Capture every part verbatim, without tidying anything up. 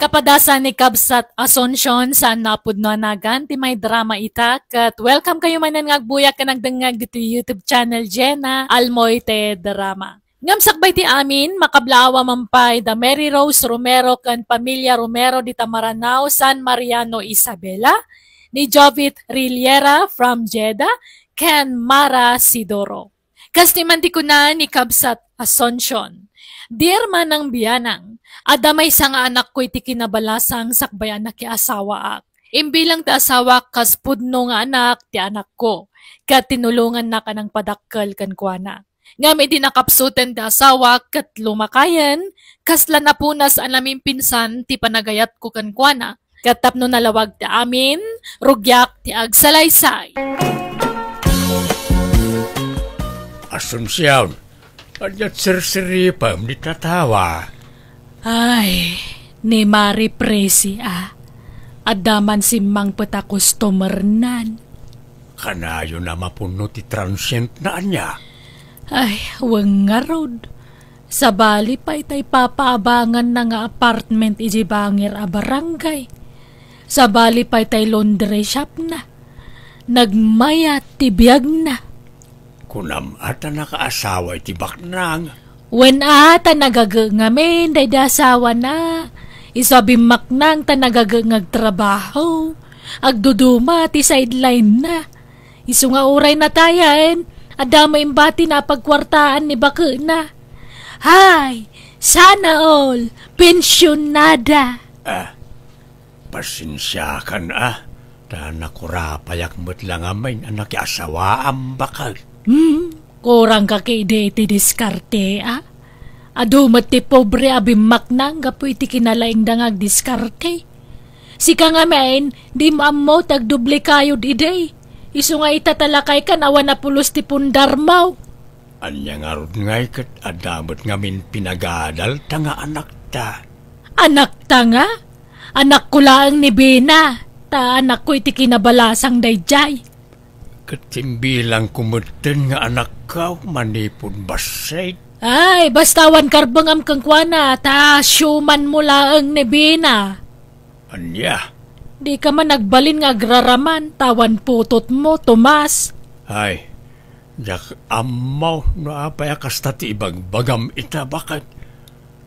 Padasa ni Kabsat Asuncion, saan nga pudno a nagan ti may drama ita, ket welcome kayo manen nga agbuyak ken agdengngeg ditoy YouTube channel Jena Almoite Drama. Ngem sakbay ti amin, makablaawa man pay da Mary Rose Romero ken Pamilya Romero dita Maranao, San Mariano, Isabela, ni Jovit Riliera from Jeddah, ken Mara Sidoro. Kas ti man ti kuna ni Kabsat Asuncion, "Dear Manang Bianang, adda maysa nga anakko iti kinabalasang sakbay a nakiasawaak. Imbilang ti asawak kas pudno nga anak ti anakko, ket tinulongannak a nangpadakkel kenkuana. Ngem idi nakapsuten ti asawak ket lumakayen, kasla napunas a namimpinsan ti panagayatko kenkuana. Ket tapno nalawag ti amin, rugiak ti agsalaysay." Asuncion, ania ti sirsiripem dita tawa? Ay, ni Mari Presi a. Adda man simmangpet a customernan. Kanayon a mapunno ti transient na ania? Ay, wen ngarud. Sabali pay tay papaabanganna nga apartment iti bangir a barangay. Sabali pay tay laundry shop na. Nagmayat ti biagna. Kunam a ta nakaasawa iti baknang? Wen a, ta nagaget ngamin daydi asawana. Isu a bimmaknang ta nagaget nga agtrabaho. Agduduma ti sideline na. Isu nga uray natayen, adda met imbati na a pagkuartaan ni baketna. Hay, sana all, pensionada. Ah, pasensiakan a, ta nakurapayak met la ngamin a nakiasawaam baket. Hmm, kurangka ketdi iti diskarte a. Adu met ti pobre a bimmaknang gapu iti kinalaingda nga agdiskarte. Sika ngamin, dimo ammo ti agdublikayod idi. Isu nga ita ta lakaykan awan a pulos ti pundarmo. Ania ngarud ngay ket adda met ngamin pinagadalta nga anakta? Anakta nga? Anakko laeng ni Bena, ta anakko iti kinabalasang daydiay. Ket imbilangko metten nga anakko manipud bassit. Ay, basta awan karbengam kenkuana, ta siumanmo laeng ni Bena. Ania? Dika man agbalin nga agraraman, ta awan putotmo, Tomas. Ay, diak ammo no apay a kasta ti ibagbagam ita, baket.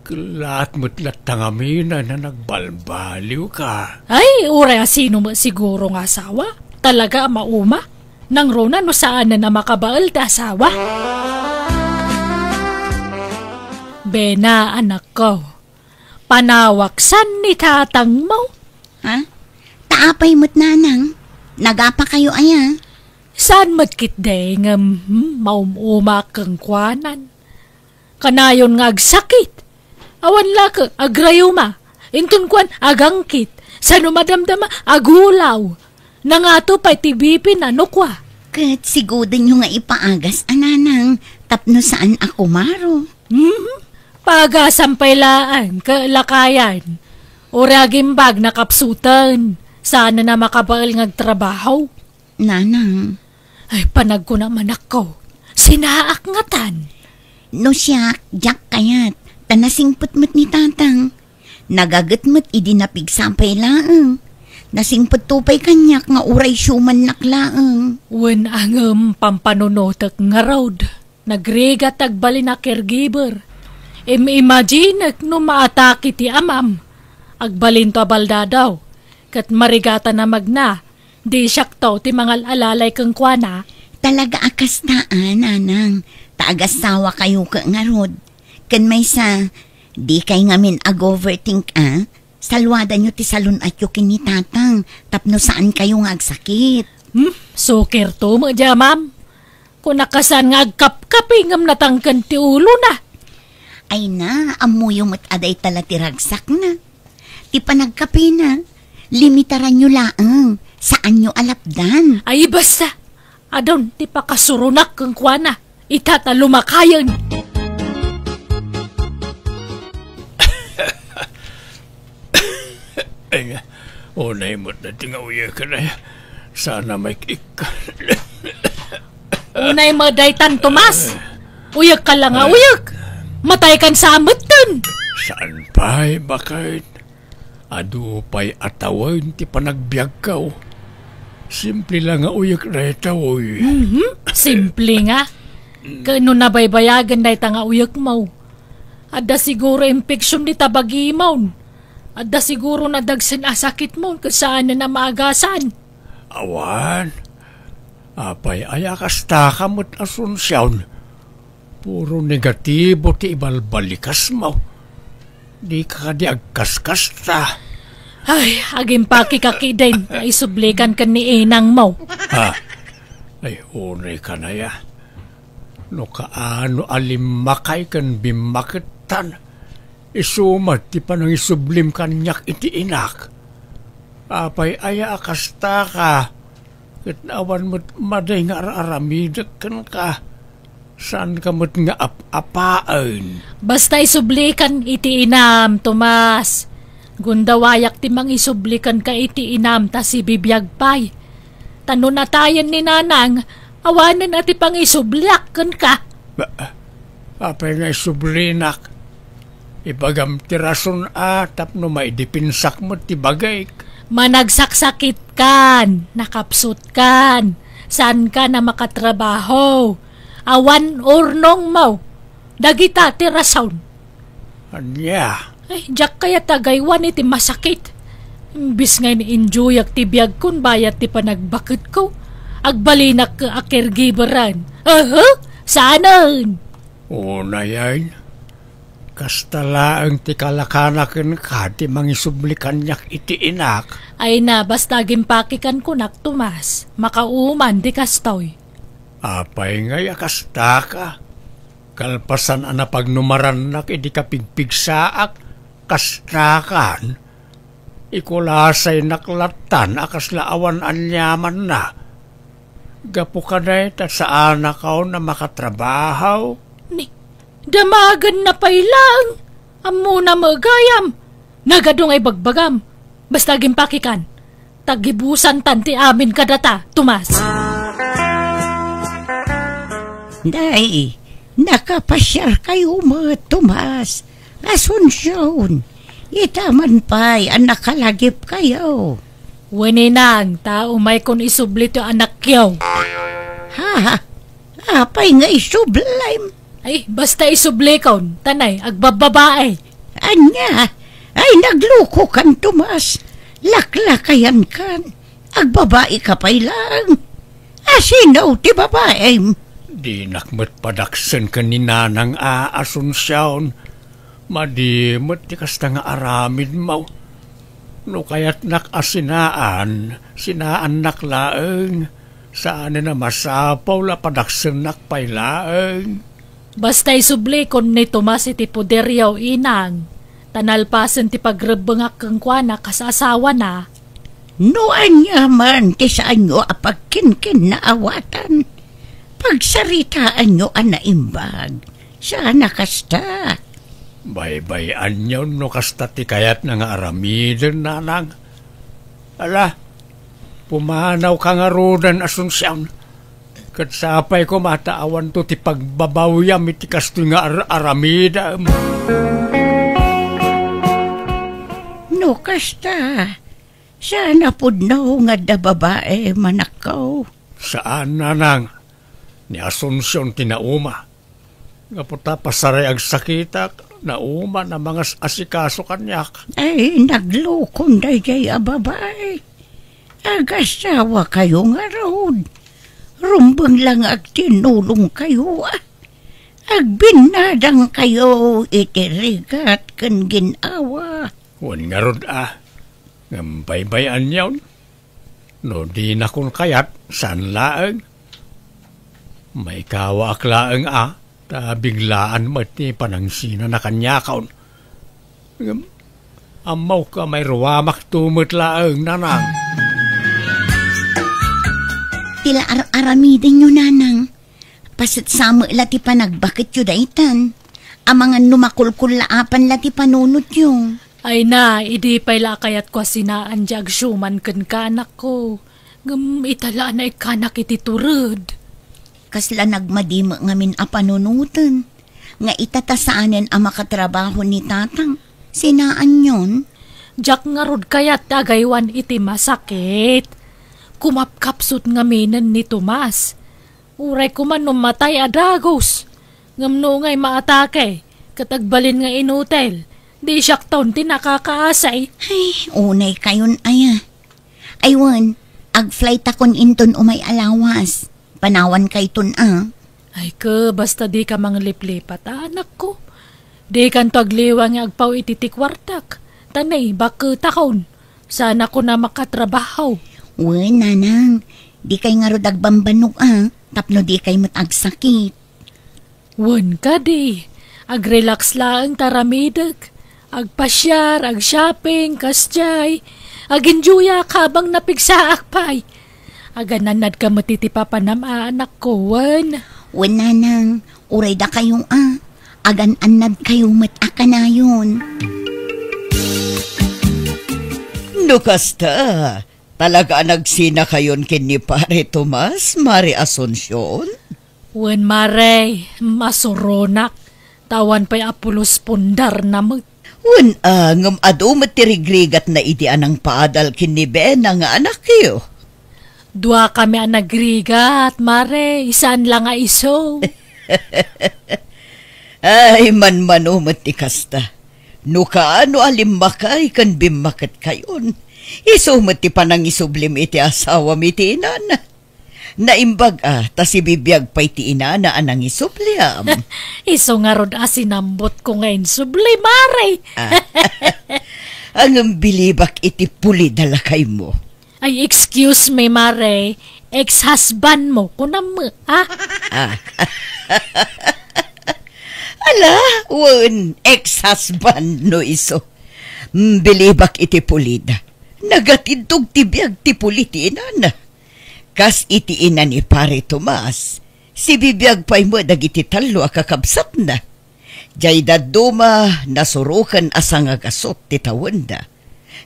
Kellaat met latta ngamin a nagbalbaliwka. Ay, uray a sino met siguro nga asawa. Talaga a mauma. Nangruna no saanen a makabael ti asawa. Bena, anakko. Panawaksan ni tatangmo. Ha? Ta apay met, nanang? Nagapakayo aya? Saan met ketdi ngem, hmm, maum-umaak kenkuanan. Kanayon nga agsakit. Awan laeng agrayuma. Inton kuan, agangkit. Sano madamdama, agulaw. Nangato pay ti B P na no kua. Ket sigodenyo nga ipaagas a nanang tapno saan a kumaro. Mhm. Paagasam pay laeng, ket lakayan. Uray agimbag nakapsuten. Saan a makabael nga agtrabaho. Nanang. Ay, panagkuna manakko. Sinaak ngatan. No siak, diak kayat. Ta nasingpet met ni tatang. Nagaget met idi napigsa pay laeng. Nasingpetto pay kaniak nga uray siumannak laeng. Wen a ngem pampanunotek ngarud. Nagrigat ti agbalin a caregiver. Im-imaginek no maatake ti amam. Agbalinto a baldadaw. Ket marigatan a magna. Di siakto ti mangal-alalay kenkuana. Talaga a kasta a, nanang. Ta agasawakayo ket ngarud. Ken maysa, dikay ngamin ag-overthink a. Saluadanyo ti salun-atyo ken ni tatang tapno saankayo nga agsakit. Hmm, sukerto met diay amam. Kunak a saan nga agkapkapi ngem natangken ti ulona. Ay na, ammoyo met a dayta la ti ragsakna. Ti panagkapina, limitaranyo laeng, saanyo a lapdan. Ay, basta, adun ti pakasuronak kenkuana, ita ta lumakayen. Ay, unay met dayta nga uyeken, ay. Sana may ik-, Unay met daytan, Tomas. Uyek ka la nga uyek. Matay kan sa ametten. Saan pay, baket? Adu pay a tawen ti panagbiagko. Simple la nga uyek daytoy. Mhm, simple nga. Ken no nabaybayagen dayta nga uyekmo, adda siguro infection dita bagimon. Adda siguro nadagsen a sakitmon ket saanen a maagasan. Awan. Apay aya kastaka met, Asuncion? Puro negatibo ti ibalbalikasmo. Dika kadi agkaskasta? Ay, agimpakek a kidin nga isublikan ken ni inangmo. Ha? Ay, unay ka na ya. No kaano a limmakay ken bimmakettan, isu met ti panangisublim kaniak iti inak. Apay aya a kastaka? Ket awan met madi nga ar-aramidek kenka. Saanka met nga ap-apaen. Basta isublikan iti inam, Tomas. Gundawayak ti mangisubli kenka iti inam ta sibibiag pay. Ta no natayen ni nanang, awanen a ti pangisubliak kenka. Ba-, apay nga isublinak? Ibagam ti rason a tapno maidepensak met ti bagik. Managsaksakitkan, nakapsutkan, saankan a makatrabaho. Awan urnongmo. Dagita ti rason. Ania? Ay, diak kayat a gaywan iti masakit. Imbis nga in-enjoyak ti biagkon bayat ti panagbaketko, agbalinak a caregiveran. Aha, saanen? Unayen, kasta laeng ti kalakana kenka ti mangisubli kaniak iti inak. Ay na, basta agimpakek kan kunak, Tomas, makauman ti kastoy. Apay ngay a kastaka? Kalpasan a napagnumarannak idi kapigpigsaak, kastakan. Ikulasaynak lattan a kasla awan aniamanna. Gapu kadayta, saanakon a makatrabaho. Ni, damagenna pay laeng. Ammona met gayam. Nagadu nga ibagbagam. Basta agimpakek kan. Tagibusantan ti amin kadata, Tomas. Nay, nakapasiarkayo met, Tomas. Asuncion, ita man pay a nakalagipkayo. Wen, inang, ta umaykon isubli ti anakyo. Ha? Apay nga isublim? Ay, basta isublikon, ta nay, agbababae. Ania? Ay, naglukokan, Tomas. Laklakayankan. Agbabaika pay laeng. Asino ti babaem? Dinak met padaksen ken ni Nanang a Asuncion. Madi met ti kasta nga aramidmo. No kayatnak a sinaan, sinaannak laeng. Saanen a masapul a padaksennak pay laeng. Basta isublikon ni Tomas iti poderyo, inang, ta nalpasen ti pagrebbengak kenkuana kas asawana. No ania man ti saanyo a pagkinkinnaawatan, pagsaritaanyo a naimbag. Saan a kasta? Baybay-anyon no kasta ti kayatna nga aramiden, Nanang. Ala, pumanawka ngaruden, Asuncion. Ket sapay koma ta awanto ti pagbabawyam iti kastoy nga ar-aramidem. No kasta, saan a pudno nga adda babaem, anakko? Saan, Nanang. Ni Asuncion ti nauma. Gapu ta pasaray agsakitak, nauman a mangas-asikaso kaniak. Ay, naglukon daydiay a babae. Agasawakayo ngarud. Rumbeng la nga agtinnulongkayo, a. Agbinnadangkayo iti rigat ken gin-awa. Wen ngarud, a. Ngem baybay-anyon. No dinakon kayat, saan laeng. Maikawaak laeng a, ta biglaan met ti panangsinana kaniakon. Ngem, ammok a mairuamakto met laeng, Nanang. Ti la ar-aramidenyo, Nanang. Pasetsa met la ti panagbaketyo daytan. Amangan no makulkullaapan la ti panunotyo. Ay na, idi pay la a kayatko a sinaan ti agsuman kenka, anakko. Ngem ita la a naikkanak iti tured. Kasla nagmadi met ngamin a panunoten, nga ita ta saanen a makatrabaho ni tatang, sinaanyon? Diak ngarud kayat ti agaywan iti masakit. Kumapkapsut ngaminen ni Tomas. Uray koma no matay a dagus. Ngem no ungay maatake, ket agbalin nga inutil, di siakton ti nakakaasi. Ay, unay kayon aya. Ay wen, ag-flight akon inton umay a lawas. Panawan kayton a. Ay ke, basta di ka mangliplipat, a, anakko. Di kanto agliwa nga agpaw iti ti kuartak. Tanay, bakketakon. Saan a kuna makatrabaho. Wen, nanang, di kay ngarud agbambannog a, tapno di kay met agsakit. Wen kadi, agrelax laeng ta ramidek. Agpasiar, agshopping, kasjay. Aginjoyak habang napigsaak pay. Agan-annad ka met iti papanam a anakko, wen. Wen, nanang, uray dakayo a. Agan-annad kayo met a kanayon. No kasta, talaga a nagsina kayon ken ni Pare Tomas, Mare Asuncion? Wen, Mare, masuronak. Ta awan pay a pulos pundarna met. Wen, a, ngem adu met ti rigrigatna idi a nangpaadal ken ni Bena nga anakyo. Duakami a nagrigat, Mare, saan la nga isu. Ay, manmano met ti kasta. No kaano a limmakay ken bimmaketkayon, isu met ti panangisublim iti asawam iti inana. Naimbag a, ta sibibiag pay ti inana a nangisubliam. Isu ngarud a sinambotko nga insubli, Mare. Ah. Ngem bilibak iti pulida lakaymo. Ay, excuse me, Mare. Ex-husband mo, kunam, ah? Ah. Ala, wen, ex-husband no isu. Mm, bilibak iti pulida. Nagatindog ti biag ti puli ti inana. Kas iti ina ni Pare Tomas, sibibiag pay met dagiti tallo a kakabsatna. Jay dadduma, nasuroken a sangagasut ti tawenda.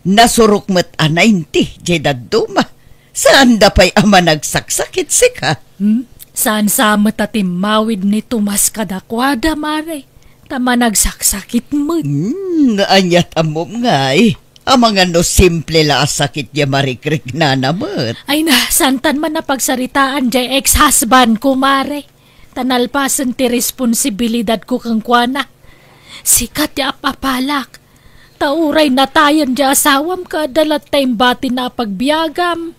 Nasurok met a ninety jay dadduma. Saanda pay a managsaksakit sika. Hmm? Saan sa met a timmawid ni Tomas kadakuada, Mare? Ta managsaksakit met. Hmm, aniat ammom ngay. Amangan no simple la a sakit ya marikriknana met. Ay na, santan man a pagsaritaan jay ex-husband ko, Mare. Ta nalpasen ti responsibilidad ko kenkuana. Sika ti apapalak. Ta uray natayen ti asawam ket adda latta imbatina a pagbiagam.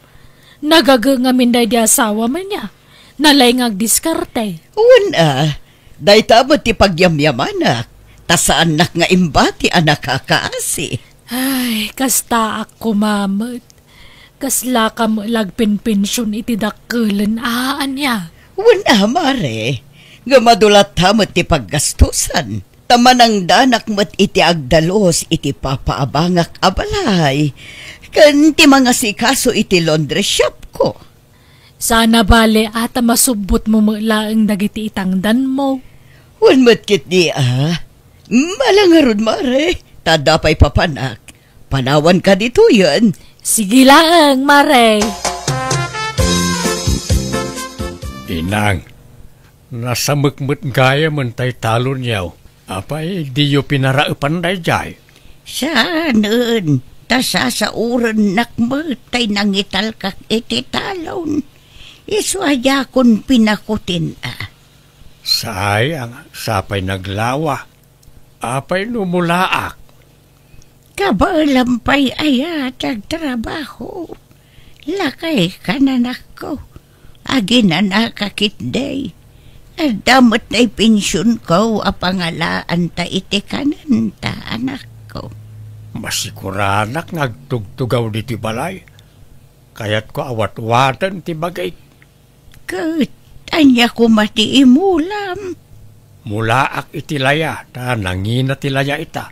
Nagaga ngamin daydi asawam ania. Nalay nga agdiskarte. Wen a, dayta met ti pagyamyamanak. Ta saannak nga imbati a nakakaasi. Ay, kastaak koma met. Kaslaka met la agpenpension iti dakkelen a ania. Wen a, Mare, ngem adu latta met ti paggastusan. Ta manangdanak met iti agdalus iti papaabangak a balay, ken ti mangasikaso iti laundry shop ko. Saan a bale a ta masubbot mo met laeng dagiti itangdan mo. Wen met ketdi a. Mala ngarud, Mare, ta adda pay papanak. Panawan ka ditoyen. Sige laeng, Mare. Inang, nasamek met gayamen tay talonyo. Apay, diyo pinaraepan daydiay? Saanen, ta sasaorennak met tay nangitalkak iti talon. Isu a diakon pinakutin a. Sayang, sapay naglawa. Apay no mulaak? Kabaelam pay aya ti agtrabaho. Lakay ka, anakko. Aginanaka ketdi. Adda met naipensionko a pangalaanta iti kanenta, anakko. Masikuranak nga agtugtugaw ditoy balay. Kayatko a watwaten ti bagik. Ket ania koma ti imulam? Mulaak iti laya, ta nangina ti laya ita.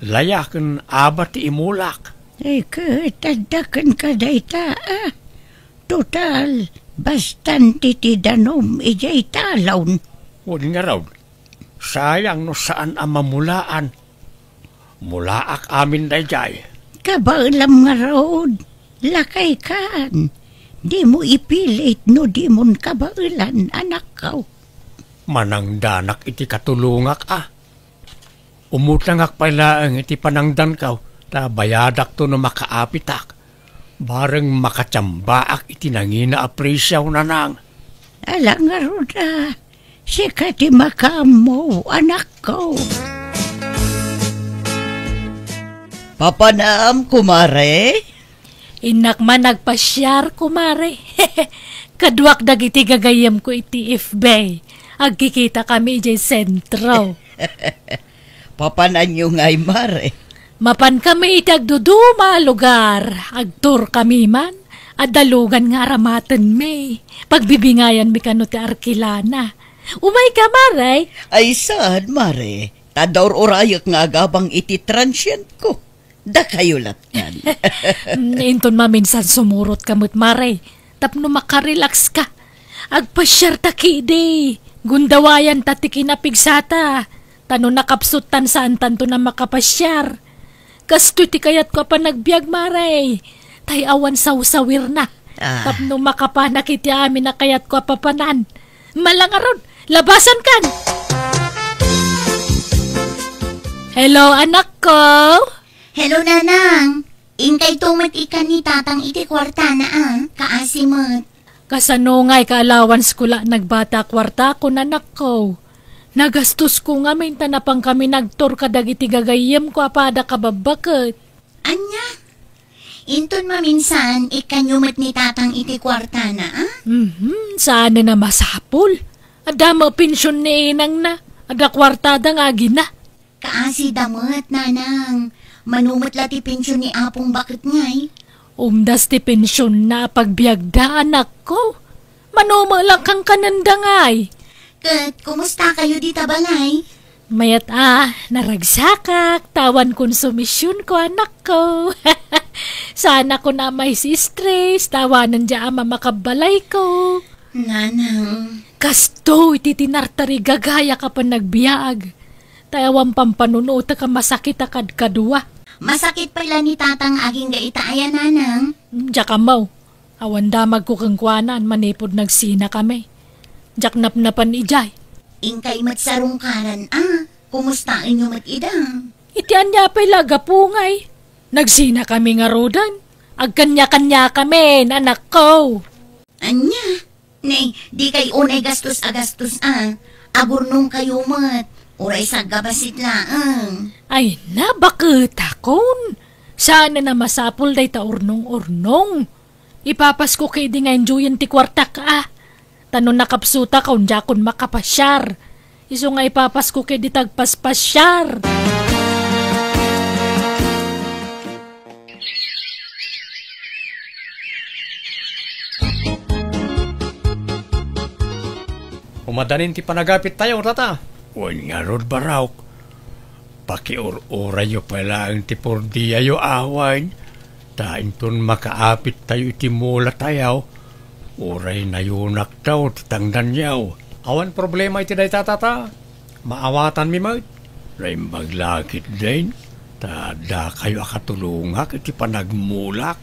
Laya ken aba ti imulak. Ay, ket adda kenka dayta, a. Total, bastan ti, ti danum idiay talon. Wen ngarud, sayang no saan a mamulaan. Mulaak amin daydiay. Kabaelam ngarud, lakay kan. Dimo ipilit no dimon kabaelan, anakko. Manangdanak iti katulongak a. Umutangak pay laeng iti panangdanko, Ta bayadakto no makaapitak, bareng makatiambaak iti nangina a prisiaw, nanang. Ala ngarud a, sika ti makaammo, anakko. Papanam, kumare? Innak man nagpasiar, kumare. Kaduak dagiti gagayyemko iti F B. Agkikita kami idiay sentro. Papananyo ngay, mare? Mapan kami iti agduduma a lugar. Agtour kami man. Adda lugan nga aramatenmi. Pagbibingayanmi kano ti arkilana. Umay ka, mare? Ay, saan, mare? Ta daur-urayek nga agabang iti transientko. Dakayo lattan. Mm, inton maminsan sumurot ka met, mare, tapno makarelax ka. Agpasiar ta kidi. Gundawayan ta ti kinapigsata. Ta no nakapsut tan saan tanto na makapasiar. Kastoy ti kayatko a panagbiag, mare. Tay awan sawsawirna. Ah. Tapno makapanak iti amin a kayatko a papanan. Malangarod, labasan kan. Hello, anakko. Hello, nanang. Inkayto met ikkan ni tatang iti kuartana, a. Kaasi met. Kasano ngay ka allowance ko la nagbati a kuartakon, anakko? Nagastosko ngamin ta napan kami nagtour kadagiti gagayyemko a pada kababbaket. Ania? Inton maminsan, ikkanyo met ni tatang iti kuartana, a? Mhm, saan a masapul. Adda met pension ni inangna. Adda kuartada nga agina. Kaasida met, nanang. Mano met la ti pension ni apong baket ngay? Umdas ti pensionna a pagbiagda, anakko. Mano met la kankanenda ngay? Ket kumusta kayo dita balay? Mayat a, naragsakak, ta awan konsumisionko, anakko. Saanakon a maisi-stress, ta awanen dia a mamakabbalayko. Nanang. Kastoy ti tinartarigagayak a panagbiag. Ta awan pampanunotek a masakit a kadkadua. Masakit pay la ni tatang agingga ita aya, nanang? Diak ammo. Awan damagko kenkuana manipud nagsinakami. Diak napnapan idiay. Inkay met sarungkaran a. Kumustaenyo met ida? Iti ania pay la gapu ngay? Nagsinakami ngaruden. Agkaniakaniakamin, anakko. Ania? Nay, dikay unay gastos a gastos a. Agurnongkayo met. Uray saggabasit laeng. Ay, nabaketakon. Saan a masapul dayta urnong-urnong. Ipapasko ketdi nga enjoyen ti kuartak a. Ta no nakapsutak, diakon makapasiar. Isu nga ipapasko ketdi ta agpaspasiar. Umadanin ti panagapit tayo, tata. Wen ngarud, Barok. Pakiur-urayyo pay laeng ti pordiayo awan, ta inton makaapit tayo iti mula tayo, uray nayunaktaw ti tangdanyo. Awan problema iti dayta, tata. Maawatanmi met. Naimbag la ketdin, ta dakayo a katulongak iti panagmulak.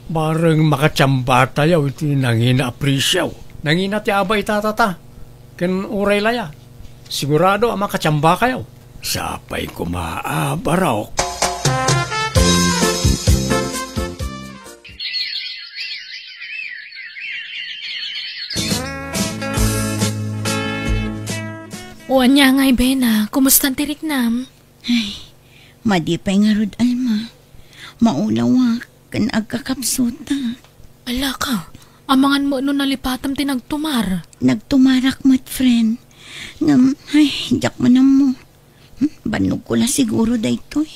Bareng makatiamba tayo iti nangina a presyo. Nangina ti aba ita, tata. Ken uray la ya, sigurado a makatiamba kayo. Sapay koma a, Barok. O ania ngay, Bena, kumusta ti riknam? Ay, madi pay ngarud, Alma. Maulawak ken agkakapsuta. Ala ka, amangan met no nalipatam ti nagtumar. Nagtumarak met, friend. Ngem, ay, diak man ammo. Hmm, bannogko la siguro daytoy.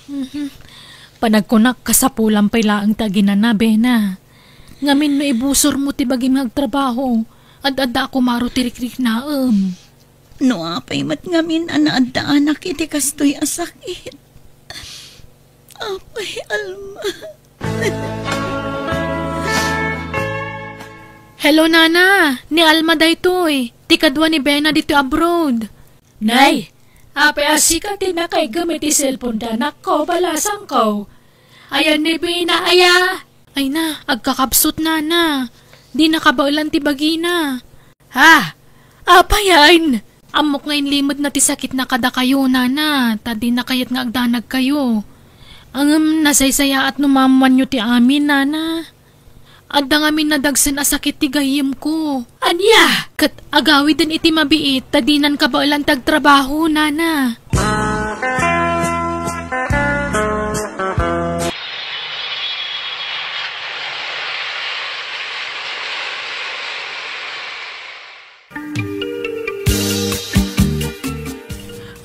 Mhm. Panagkunak, kasapulan pay laeng ti aginana, Bena. Ngamin no ibusormo ti bagim nga agtrabaho, ad-adda a kumaro ti rikriknaem. No apay met ngamin a naaddaanak iti kastoy a sakit. Apay, Alma. Hello, Nana. Ni Alma daytoy. Ti kadua ni Bena ditoy abroad. Nay, apay a sika ti nakaigem iti cellphone da, anakko, balasangko. Ayan ni Bena, aya? Ay na, agkakabsut, Nana. Di nakabaelan ti bagina. Ha? Apayen? Ammok nga inlimedna ti sakitna kadakayo, Nana, ta dina kayat nga agdanagkayo. Ngem nasaysayaat no maammoanyo ti amin, nana. Adda ngamin nadagsen a sakit ti gayyemko. Ania? Ket agawiden iti mabiit ta dinan kabaelan ti agtrabaho, nana.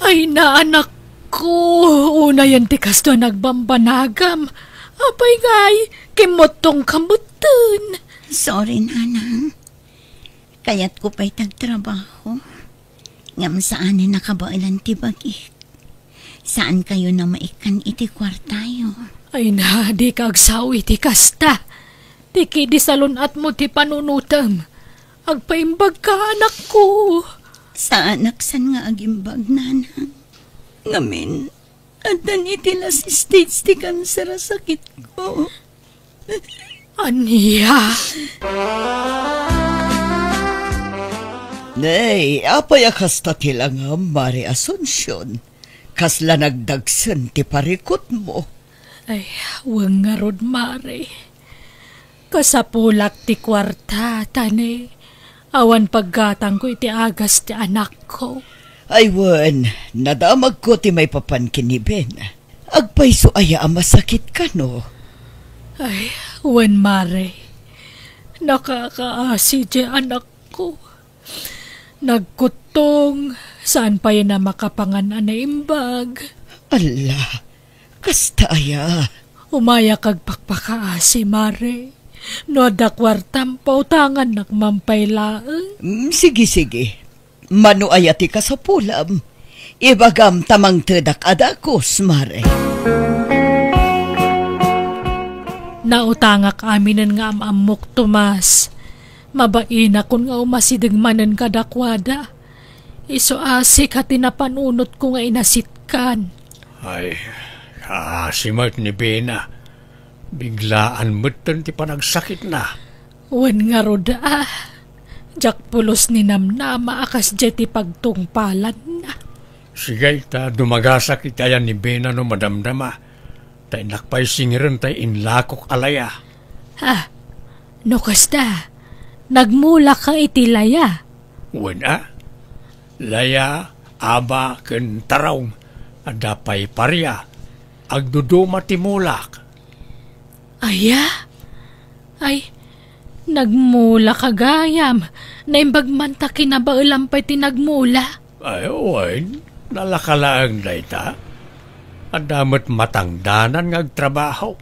Ay, naanakko, unayen ti kasta nagbambanagam. Apay ngay, kimmuttongka metten. Sorry, nanang. Kayatko pay ti agtrabaho. Ngem saanen a kabaelan ti bagik. Saankayo a maikkan iti kuartayo. Ay na, dika agsao iti kasta. Ti kidi salun-atmo ti panunotem. Agpaimbagka, anakko. Saanak san nga agimbag, nanang. Ngamin, addan iti last stage ti kanser a sakitko. Ania? Nay, apay a kasta ti langam, Mare Asuncion? Kasla nagdagsen ti parikutmo? Ay, wen ngarud, Mare. Kasapulak ti kuarta, ta ne, awan paggatangko iti agas ti anakko. Ay wen, nadamagko ti maipapan ken ni Ben. Agpayso aya a masakit kano? Ay, wen, Mare. Nakakaasi ti anakko. Nagkuttong, saan pay a makapangan a naimbag. Alla, kasta aya? Umayak agpakpakaasi, Mare. No adda kuartam, pautangannak man pay laeng. Mm, sige, sige. Mano aya ti kasapulam? Ibagam ta mangtedak a dagus, Mare. Nautangak aminen nga am-ammok, Tomas. Mabainakon nga umasideg manen kadakuada. Isu a sika ti napanunotko nga inasitkan. Ay, kaasi met ni Bena. Biglaan metten ti panagsakitna. Wen ngarud a, diak pulos ni namnama a kasdiay ti pagtungpalanna. Sige, ta dumagasak iti ayan ni Bena no madamdama. Ta innak pay singirenta ti inlakok a laya. Ha? No kasta, nagmulaka iti laya? Wen a. Laya, aba, ken tarong, adda pay paria. Agduduma ti mulak. Aya? Ay, nagmulaka gayam. Naimbag man ta kinabaelam pay ti nagmula. Ay, wen, nalaka laeng dayta. Adda met matangdanan nga agtrabaho.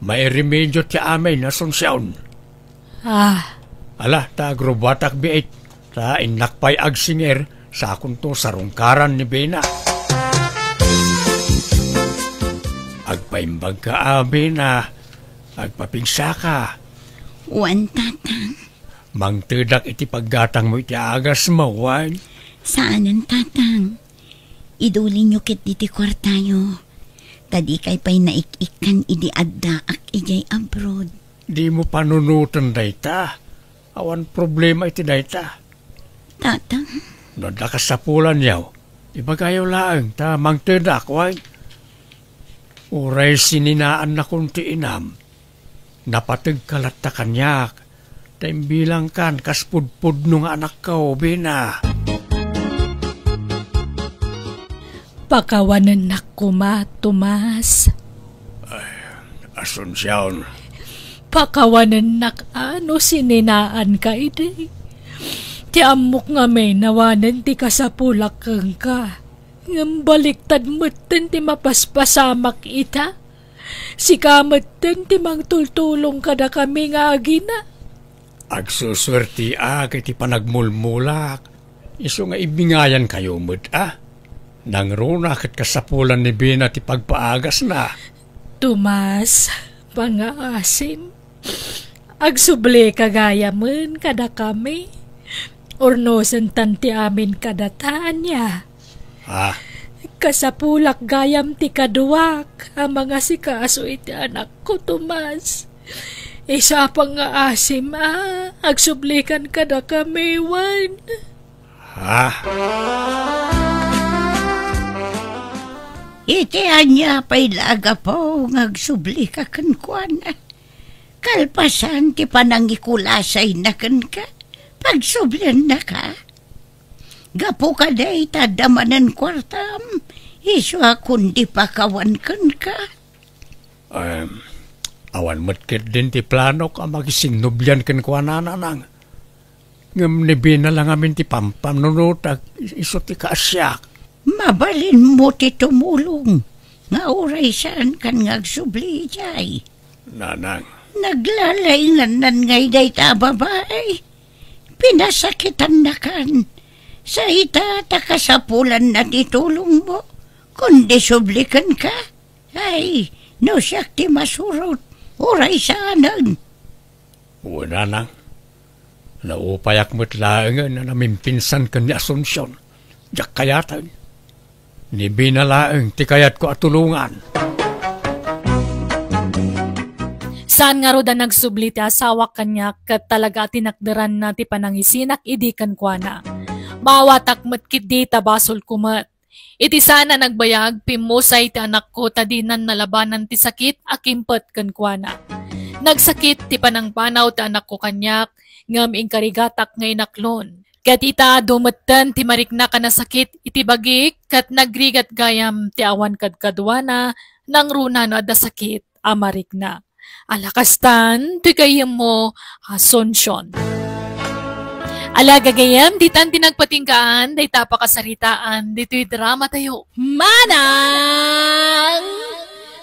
Mairemedio ti amin, Asuncion. Ah. Ala, ta agrubatak biit, ta innak pay agsingir, sakonto sarungkaran ni Bena. Agpaimbagka a, Bena. Agpapigsaka. Wen, Tatang. Mangtedak iti paggatangmo iti agasmo, wen? Saanen, Tatang. Idulinyo ketdi ti kuartayo. Ta dikay pay naik-ikkan idi addaak idiay abroad. Dimo panunoten dayta. Awan problema iti dayta. Tatang. No adda kasapulanyo, ibagayo laeng ta mangtedak, wen? Uray sininaannakon ti inam. Napategka latta kaniak, ta imbilangkan kas pudpudno nga anakko, Bena. Pakawanennak koma, Tomas. Ay, Asuncion. Pakawanennak a no sininaanka idi. Ti ammok ngamin awanen ti kasapulak kenka. Ngem baliktad metten ti mapaspasamak ita. Sika metten ti mangtultulong kadakami nga agina. Agsusuertiak iti panagmulmulak. Isu nga ibingayankayo met a. Nangruna ket kasapulan ni Bena ti pagpaagasna. Tomas, pangngaasim. Agsublika gayamen kadakami. Urnosentan ti amin kadata, ania? Ah. Kasapulak gayam ti kaduak a mangasikaso iti anakko, Tomas. Isu a pangngaasim a agsublikan kadakami, wen. Ha? Iti ania pay la a gapu nga agsublika kenkuana? Kalpasan ti panangikulasayna kenka, pagsubliannaka. Gapu kadi ta adda manen kuartam, isu a kundi pakawan kenka. Em, awan met ketdin ti planok a makisinnublian kenkuana, Nanang. Ngem ni Bina la ngamin ti pampanunotak, isu ti kaasiak. Mabalinmo ti tumulong nga uray saankan nga agsubli idiay. Nanang. Naglalaingannan ngay dayta a babai. Pinasakitannakan. Sa ita ta kasapulanna ti tulongmo, kundi sublikenka. Ay, no siak ti masurot, uray saanen. Wen, Nanang, naupayak met laengen a namimpinsan ken ni Asuncion. Diak kayaten. Ni Bina laeng ti kayatko a tulongan. Saan ngarud a nagsubli ti asawak kaniak ket talaga a tinakderanna ti panangisinak idi kenkuana. Maawatak met ketdi ta basolko met. Iti saan a nagbayag, pimmusay ti anakko ta dinan nalabanan ti sakit a kimpet kenkuana. Nagsakit ti panangpanaw ti anakko kaniak, ngem inkarigatak nga inaklon. Ket ita, adu metten ti mariknak a nasakit iti bagik, ket nagrigat gayam ti awan kadkaduana, nangruna no adda sakit a marikna. Ala kastan ti gayyemmo, Asuncion. Ala gagayyem, ditan ti nagpatinggaan dayta a pakasaritaan ditoy drama tayo. Manang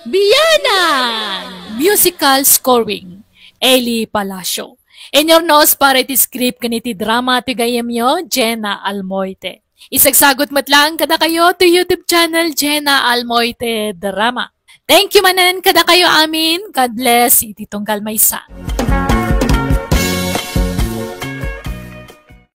Bianang! Musical scoring, Eli Palacio. Inurnos para iti script ken iti drama ti gayyemyo, Jenna Almoite. Isagsagut met laeng kadakayo ti YouTube channel, Jenna Almoite Drama. Thank you manen kadakayo amin. God bless iti tunggal maysa.